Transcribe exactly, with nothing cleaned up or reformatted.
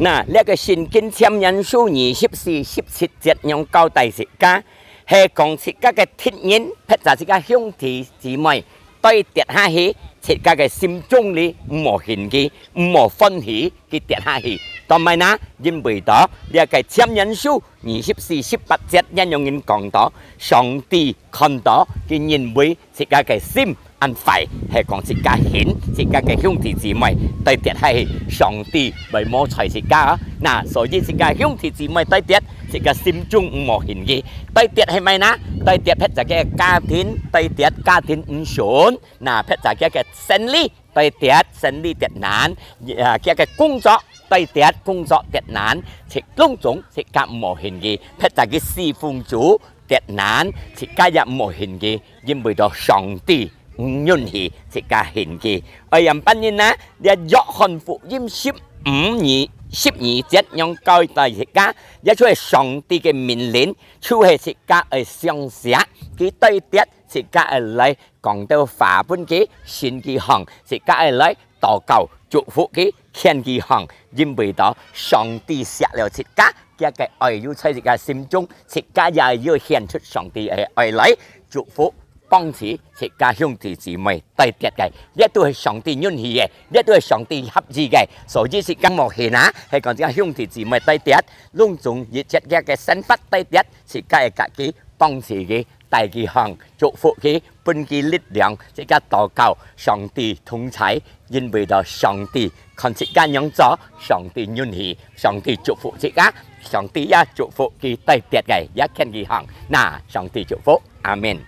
那，這个聖經箴言書二十四十七節仰交代自家，係講自家个敵人，或者自家兄弟姊妹，對跌下去，自家个心中裡毋好恨佢，毋好歡喜佢跌下去。做麼个呢？因為到這个箴言書二十四十八節，恁樣人講到，上帝看到，佢認為自家个心恁壞，係講自家恨自家个兄弟姊妹，對跌下去，上帝會無睬自家哦。那，所以自家兄弟姊妹對跌，自家心中毋好恨佢。對跌係麼个呢？對跌或者个家庭，對跌家庭毋順，那或者个生理，對跌生理跌難，啊，佢个工作，對跌工作跌難，自，攏總自家毋好恨佢，或者个侍奉主跌難，自家也毋好恨佢，因為到上帝毋允許自家恨佢。愛仰般呢？這約翰福音十五二，十二節仰交代自家，這就係上帝个命令，就係自家愛相惜，佢對跌自家愛來講兜話分佢，尋佢項，自家愛來禱告，祝福佢，勸佢項，因為到上帝惜了自家，佢个愛有在自家心中，自家也有顯出上帝个愛來祝福，幫助自家兄弟姊妹對跌个，這都係上帝允許个，這都係上帝合意个，所以自家莫恨啊，係講自家兄弟姊妹對跌，攏總一切佢个生活對跌，自家个家己幫助佢，帶佢項，祝福佢，分佢力量，自家禱告，上帝同在，因為到上帝看自家仰做，上帝允許，上帝祝福自家，上帝也祝福佢對跌个，也勸佢項。那，上帝祝福，阿們。